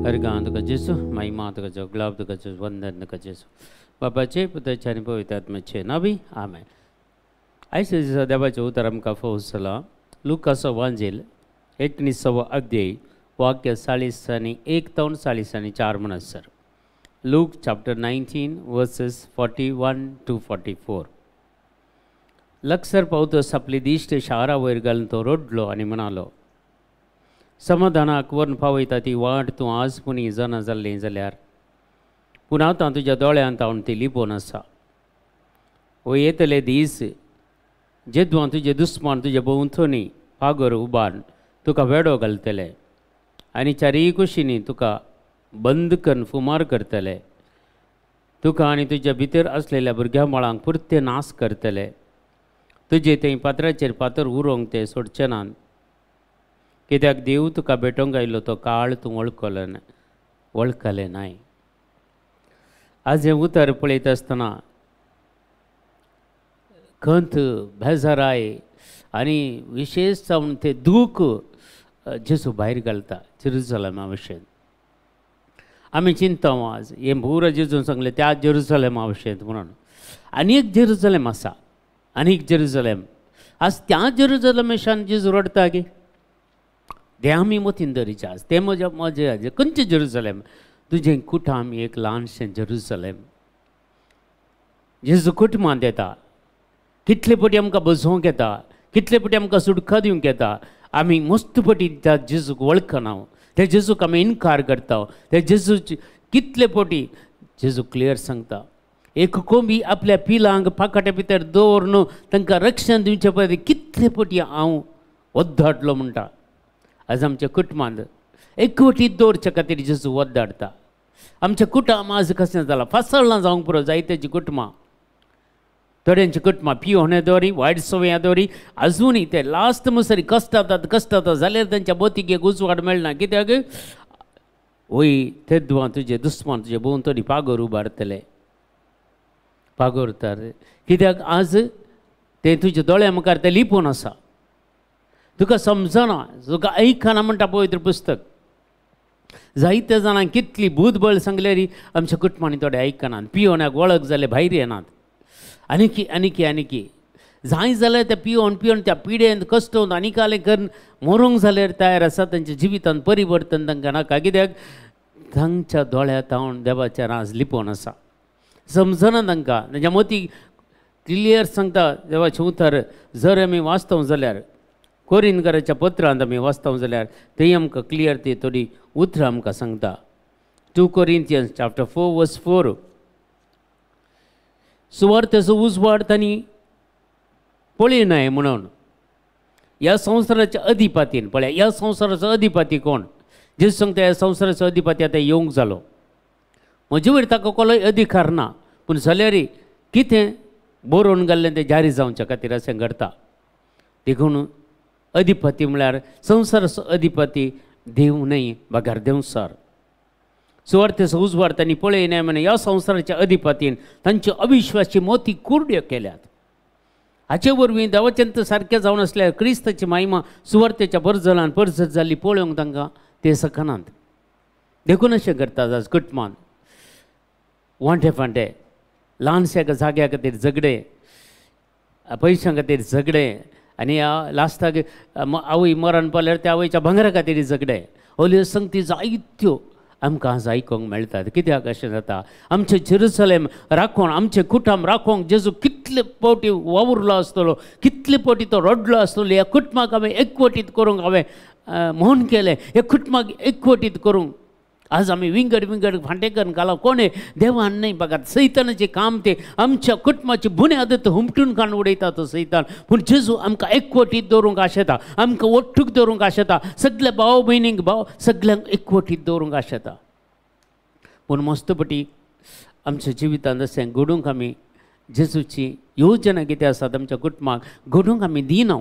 अर्गां तुका जेजू, महिमा तुका जेजू, गुलाब तुका जेजू, वंदन तुका जेजू, बापाचे पुताचे आनी पवित्र आत्म्याचे नांवी आमेन. आयज दिसा देवाचें उतर आमकां फोवस जालां. लुकाचो वांजेल 19वो अध्याय वाक्य 41 तावन 44 म्हणसर. Luke chapter 19 verses 41 to 44. लक्षर पावतस आपली दिश्ट शारा वयर घालून तो रडलो आनी म्हणालो, समाधानाक व्हरून पावयता ती वाट तूं आज पुणी जाणा जाल्ली जाल्यार, पूण आतां तुज्या दोळ्यांत हांव ती लिपोवन आसा. ओ येतले दीस जेदवां तुजे दुस्मान तुजे भोंवतणी पागर उबारून तुका वेडो घालतले आनी चारीय कुशींनी तुका बंद करून फुमार करतले. तुका आनी तुज्या भितर आसलेल्या भुरग्यां बाळांक पुरते नाश करतले. तुजे थंय पात्राचेर पातर उरोवंक ते सोडचे नात, कित्याक देव तुका भेटोवंक आयलो तो काळ तूं वळखले वळखले नाय. आज हें उतर पळयता आसतना खंत, बेजाराय आनी विशेश जावन ते दूख जेजू भायर घालता जेरुजलेमा भशेन. आमी चिंता आज हें पुरो जेजून सांगलें त्या जेरुजलेमा भशेन म्हणून. आनी एक जेरुजलेम आसा, आनी एक जेरुजलेम आज त्या जेरुजलेमेशान जेजू रडटा गे, तें आमी मतीन दवरिचें आज. तें म्हज्या म्हजें खंयचें जेरुजलेम? तुजें कुटाम एक ल्हानशें जेरुजलेम. जेजू कुटुंबांत येता, कितले पटी आमकां बसोवंक येता, कितले पटी आमकां सुटका दिवंक येता. आमी मस्त पटी त्या जेजूक वळखना, त्या जेजूक आमी इनकार करता. त्या जेजूची कितले पटी जेजू क्लियर सांगता, एक कोंबी आपल्या पिलांक पाकाट्या भितर दवरून तांकां रक्षण दिवचे पयलीं कितले पटी हांव वद्दाडलो म्हणटा. आज आमच्या कुटुंबांत एकवटीत दवरच्या खातीर जेजू वद्दाडटा. आमच्या कुटुंब आज कशें जालां, फासळां जावंक पुरो जायत्याचीं कुटुंबां. थोड्यांची कुटुंबां पियोवणे दवरी, वायट संवयां दवरी, आजुनूय ते लास्ट म्हणसर कश्टातात कश्टातात जाल्यार तांच्या बोतीक एक उजवाड मेळना. कित्याक वय तेदवां तुजे दुस्मान तुजे भोंवतणी पागोर उबारतले, पागोर उरतात. कित्याक आज ते तुज्या दोळ्या मुखार ते लिपोवन आसा, तुका समजना, तुका आयकना म्हणटा पवित्र पुस्तक. जायत्या जाणांक कितली बूदबळ सांगल्यार आमच्या कुटुंबांनी थोडे आयकनात, पियोवण्याक वळख जाले भायर येनात. आनीकी आनीकी आनीकी जाय जाल्यार ते पियोवन पियोवन त्या पिडेन कश्ट आनी करून मरूंक जाल्यार तयार आसा. तांच्या जिवितांत परिवर्तन तांकां नाका, कित्याक तांच्या दोळ्या तावन देवाचें राज लिपोवन आसा. समजना तांकां, तांच्या मती क्लियर सांगता देवाचें उतर. जर आमी वाचता जाल्यार कोरिनकाराच्या पत्रांत आमी वाचता जाल्यार थंय आमकां क्लियर ती थोडी उतरां आमकां सांगता. 2 Corinthians chapter 4 verse 4. सुवार्थेचो उजवाड तांणी पळयनाय म्हणून ह्या संवसाराच्या अधिपातीन पळया, ह्या संवसाराचो अधिपाती कोण? जेजू सांगता ह्या संवसाराचो अधिपाती आतां येवंक जालो, म्हजे वयर ताका कोलोय अधिकार ना, पूण जाल्यार कितें बरोवन घाल्लें तें जारी जावच्या खातीर अशें घडटा. देखून अधिपती म्हळ्यार संवसाराचो अधिपती देव न्हय बगर देंवचार. सुवार्थेचो उजवाड तांणी पळयनाय म्हण ह्या संवसाराच्या अधिपतीन तांची अविश्वासी मोती कुरड्यो केल्यात. हाचे वरवीं देवाचें सारकें जावन आसल्यार क्रिस्ताची महिमा सुवार्थेच्या परजलान परजत जाल्ली पळोवंक तांकां ते शकनात. देखून अशें करतात आज कुटुंबान वांटे फांटे ल्हानशा एका जाग्या खातीर झगडे, पयशां खातीर झगडे, आनी लास्टाक आवय मरण पडल्यार त्या आवयच्या भांगरा खातीर झगडे. हल्यो संगती जायत्यो आमकां आज आयकूंक मेळटात. कित्याक अशें जाता? आमचें जेरुसलेम राखोवन, आमचें कुटुंब राखोवंक जेजू कितले फावटी वावुरलो आसतलो, कितले फावटी तो रडलो आसतलो. ह्या कुटुंबाक हांवें एकवटीत करूंक हांवें म्हूण केलें, ह्या कुटुंबाक एकवटीत करूंक. आज आमी विंगड विंगड फांटे करून घाला. कोणें देवान न्हय बघा, सैतानाचें काम तें आमच्या कुटुंबाची बुन्याद हुमटून काडून उडयता तो सैतान. पूण जेजू आमकां एकवटीत दवरूंक आशेता, आमकां ओट्टूक दवरूंक आशेता, सगल्या भाव भयणींक भाव सगल्यांक एकवटीत दवरूंक आशेता. पूण मस्तपटी आमच्या जिवितांत अशें घडूंक आमी जेजूची योजना कितें आसा आमच्या कुटुंबाक घडूंक आमी दिना,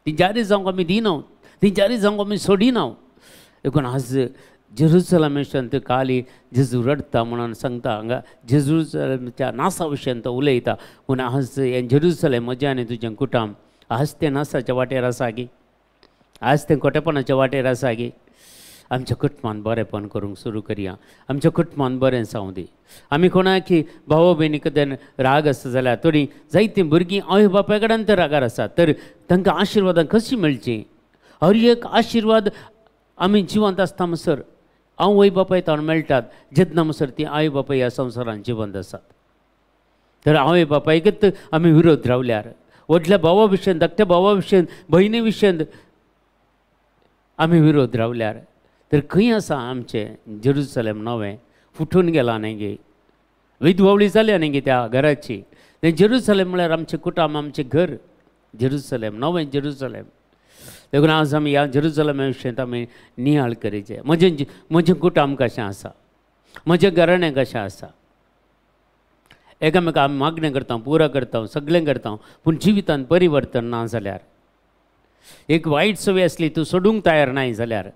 ती जारी जावंक आमी दिना, ती जारी जावंक आमी सोडिना. देखून आज जेरुसलेमेच्यान काली जेजू रडटा म्हणून सांगता. हांगा जेरुसलेमच्या नासा विशयान तो उलयता. पूण आज हें जेरुसलेम म्हजें आनी तुजें कुटुंब आज तें नासाच्या वाटेर आसा गी, आज तें खोटेपणाच्या वाटेर आसा गी. आमच्या कुटुंबान बरेंपण करूंक सुरू करया, आमच्या कुटुंबान बरें जावं दी. आमी कोणाक भाव भयणी कडेन राग आसा जाल्यार थोडीं जायतीं भुरगीं आवय बापाय कडेन तर रागार आसात, तर तांकां आशिर्वादां कशीं मेळचीं? हर एक आशिर्वाद आमी जिवंत आसता म्हणसर आवय बापाय ताण मेळटात, जेन्ना म्हणसर ती आवय बापाय ह्या संवसारान जिवंत आसात. तर आवय बापायकच आमी विरोध रावल्यार, व्हडल्या भावा विशयन, धाकट्या भावा विशयन, भयणी विशयन आमी विरोध रावल्यार तर खंय आसा आमचें जेरुसलेम नवें? फुटून गेलां न्ही गे, विधवावळी जाल्या न्ही गे त्या घराची. तें जेरुसलेम म्हळ्यार आमचें कुटुंब, आमचें घर, जेरुसलेम, नवें जेरुसलेम. देखून आज आमी ह्या जेरुसलेमा विशयांत आमी नियाळ करीचे. म्हजें म्हजें कुटुंब कशें आसा, म्हजें घराणें कशें आसा. एकामेका आमी मागणें करता, पुरा करता, सगळें करता, पूण जिवितांत परिवर्तन ना जाल्यार, एक वायट संवय आसली तूं सोडूंक तयार नाय जाल्यार,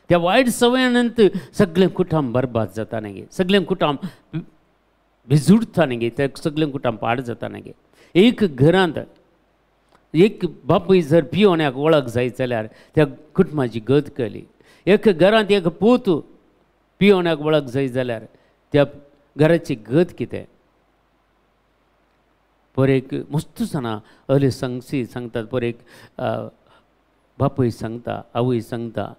त्या वायट संवयानंत सगळें कुटुंब बरबाद जाता न्ही गे, सगळें कुटुंब भिजुडता न्ही गे, ते सगळें कुटुंब पाड जाता न्ही गे. एक घरांत एक बापूय जर पियोण्याक वळख जायत जाल्यार त्या कुटुंबाची गत केली. एक घरांत एक पूत पियोण्याक वळख जायत जाल्यार त्या घराची गत कितें? पर एक मस्त जाणां अले सांगसी सांगतात, पर एक बापूय सांगता, आवय सांगता,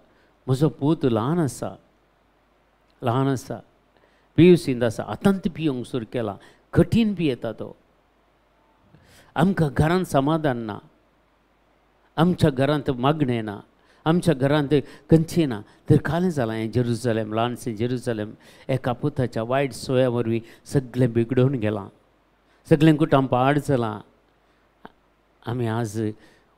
म्हजो पूत ल्हान आसा, ल्हान आसा, पियुसींत आसा, आतांत पियोंक सुरू केला, कठीण पियेता तो. आमकां घरांत समाधान ना, आमच्या घरांत मागणें ना, आमच्या घरांत खंयचें ना. तर कालें जालां हें जेरुसलेम, ल्हानशें जेरुसलेम एका पुताच्या वायट सोया वरवीं सगळें बिगडून गेलां, सगळें कुटुंब पाड जालां. आमी आज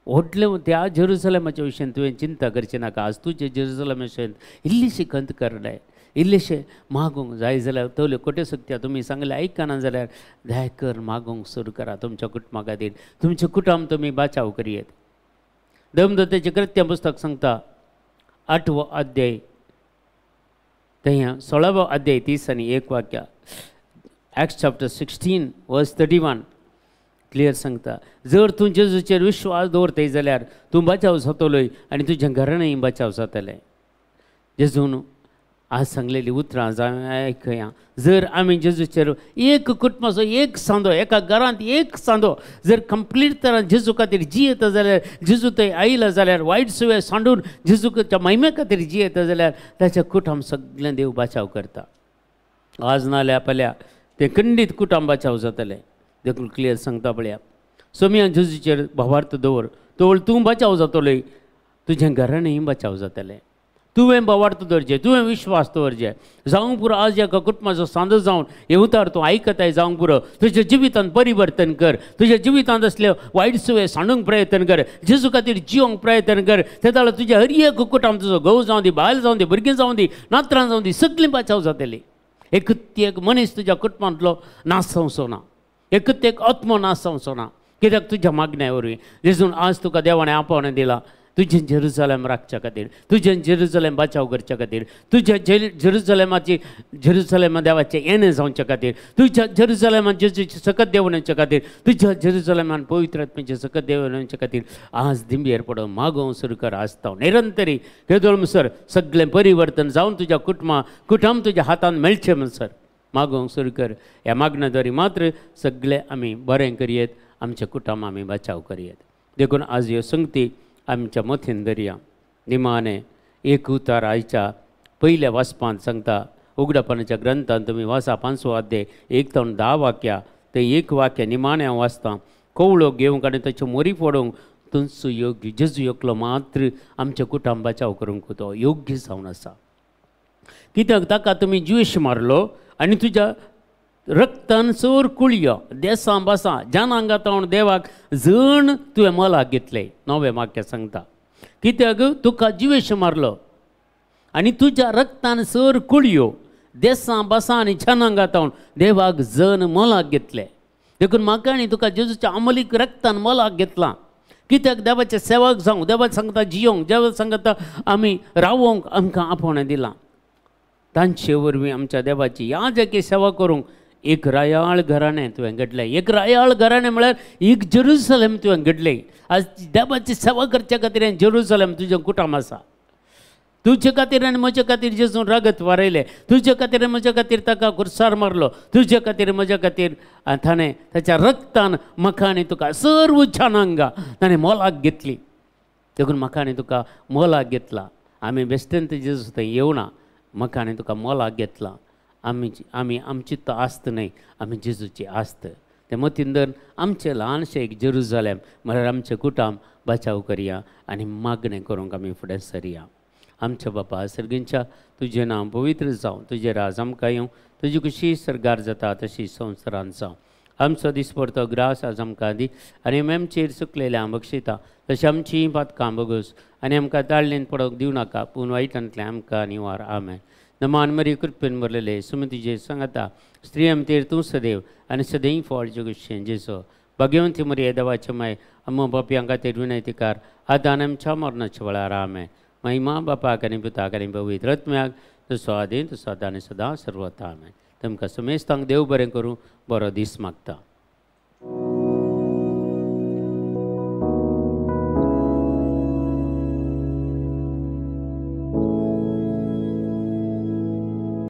व्हडलें त्या जेरुसलेमाच्या विशयान तुवें चिंता करची नाका. आज तुजें जेरुसलेमा विशयान इल्लीशी खंत करले, इल्लेशें मागूंक जाय जाल्यार तवल्यो कोटे सक्त्या तुमी सांगलें आयकना जाल्यार दया कर मागूंक सुरू करा तुमच्या कुटुंबा खातीर. तुमचें कुटुंब तुमी बाचाव करयेत. दमदत्याचें कृत्य पुस्तक सांगता 8वो अध्याय थंय 16वो अध्याय 30 आनी 1 वाक्य, Acts chapter 16 verse 31 clear सांगता, जर तूं जेजूचेर विश्वास दवरतय जाल्यार तूं बचाव जातलोय आनी तुज्या घरानय बचाव जातलें. जेजून आज सांगलेली उतरां जावं आयकया. जर आमी जेजूचेर एक कुटुंबाचो एक सांदो, एका घरांत एक सांदो जर कंप्लीट तरान जेजू खातीर जियेता जाल्यार, जेजू थंय आयला जाल्यार, वायट सुवे सांडून जेजूच्या महिमे खातीर जियेता जाल्यार ताच्या कुटुंब सगळें देव बचाव करता. आज नाल्यार पल्या तें खंडीत कुटुंब बचाव जातलें. देखून क्लियर सांगता पळया, सोमिया जेजूचेर भावार्थ दवर, तो तूं बचाव जातलोय, तुजें घरानय बचाव जातलें. तुवें भावार्थ दवरचें, तुवें विश्वास दवरचें. जावंक पुरो आज एका कुटुंबाचो सांदो जावन हे उतार तूं आयकताय, जावंक पुरो तुज्या जिवितांत परिवर्तन कर, तुज्या जिवितांत असले वायट सुवे सांडूंक प्रयत्न कर, जेजू खातीर जिवंक प्रयत्न कर. ते जाल्यार तुज्या हर एक कुटुंब, तुजो घोव जावं दी, बायल जावं दी, भुरगीं जावं दी, नातरां जावं दी, सगळीं बचाव जातली. एकूच एक मनीस तुज्या कुटुंबांतलो नाश जावचो ना, एकूच एक आत्मो नाश जावचो ना, कित्याक तुज्या मागण्या वरवीं. जेजून आज तुका देवाणें आपोवणें दिलां तुजें जेरुसलेम राखच्या खातीर, तुजें जेरुसलेम बचाव करच्या खातीर, तुज्या जेरुसलेमाची जेरुसलेमा देवाचें येणें जावच्या खातीर, तुज्या जेरुसलेमान जेजूची सकत देवून येवच्या खातीर, तुज्या जेरुसलेमान पवित्र आत्म्याचें सकत देवून येवच्या खातीर आज दिंबेर पडून मागोवंक सुरू कर. आज तो निरंतरी केदोळ म्हणसर सगळें परिवर्तन जावन तुज्या कुटुंब तुज्या हातान मेळचें म्हणसर मागोवंक सुरू कर. ह्या मागण्या द्वारे मात्र सगळें आमी बरें करयेत, आमचें कुटुंब आमी बचाव करयेत. देखून आज ह्यो संगती आमच्या मथीन दरया. निमाणे एक उतार आयच्या पयल्या वाचपांत सांगता, उगडापणाच्या ग्रंथान तुमी वाचा 5वो अध्याय 1 ते 10 वाक्या, ते एक वाक्य निमाणे हांव वाचतां. कवळो घेवंक आनी ताच्यो मोरी फोडूंक तुमचो योग्य जेजू एकलो मात्र आमच्या कुटुंब बचाव करूंक तो योग्य जावन आसा. कित्याक ताका तुमी ज्वेश मारलो आनी तुज्या रक्तान चोर कुळयो देसां भासां जनांगां देवाक जण तुवें मोलाक घेतलें. 9वें वाक्य सांगता, कित्याक तुका जिवेश मारलो आनी तुज्या रक्तान चोर कुळयो देसां भासां आनी जनांगां देवाक जण मोलाक घेतलें. देखून म्हाका आनी तुका जेजूच्या अमलीक रक्तान मोलाक घेतलां. कित्याक देवाचे सेवक जावंक, देवा सांगता जियोंक, देवा सांगता आमी रावोंक आमकां आपोवणें दिलां. तांचे वरवीं आमच्या देवाची याजकी सेवा करूंक एक रायाळ घराणें तुवें घडलें. एक रायाळ घराणें म्हळ्यार एक जेरुसलेम तुवें घडलें. आज देवाची सेवा करच्या खातीर हें जेरुसलेम तुजें कुटुंब आसा. तुजे खातीर आनी म्हज्या खातीर जेजून रगत वारयलें, तुजे खातीर आनी म्हज्या खातीर ताका खुर्सार मारलो, तुजे खातीर म्हज्या खातीर ताणें ताच्या रक्तान म्हाका आनी तुका सर्व जनांगां ताणें मोलाक घेतली. देखून म्हाका आनी तुका मोलाक घेतला. आमी बेश्टेन जेजू थंय येवना, म्हाका आनी तुका मोलाक घेतला. आमी आमी आमची तो आस्त न्हय, आमी जेजूची आस्त. ते मतीन धरून आमचें ल्हानशें एक जेरुजालेम म्हळ्यार आमचें कुटाम बचाव करया आनी मागणें करूंक आमी फुडें सरया. आमच्या बापा सर्गींच्या, तुजें नांव पवित्र जावं, तुजें राज आमकां येवं, तुजी खुशी सर्गार जाता तशी संवसारांत जावं. आमचो दिसपडतो ग्रास आज आमकां दी आनी आमचेर चुकलेल्या बक्षिता तशें आमचीं पातकां बगस आनी आमकां ताळणेन पडोवंक दिवं नाका, पूण वायटांतलें आमकां निवार. आमेन. नमान मरी कृपेन भरलेले सुमी तुजे सांगता, स्त्री आमतेर तूं सदैव आनी सदैव फळ जगुशें जेजो. भाग्यवंती मरिये देवाचे माय, अम्मा पापयां खातीर विनयतीकार आतां आनी आमच्या मरणाच्या वेळार. आमेन. महिमा बापाक आनी पुताक आनी पवित्र आत्म्याक, तसो आदी तसो आतां आनी सदां सर्वता. आमेन. तुमकां समेस्तांक देव बरें करूं, बरो दीस मागता.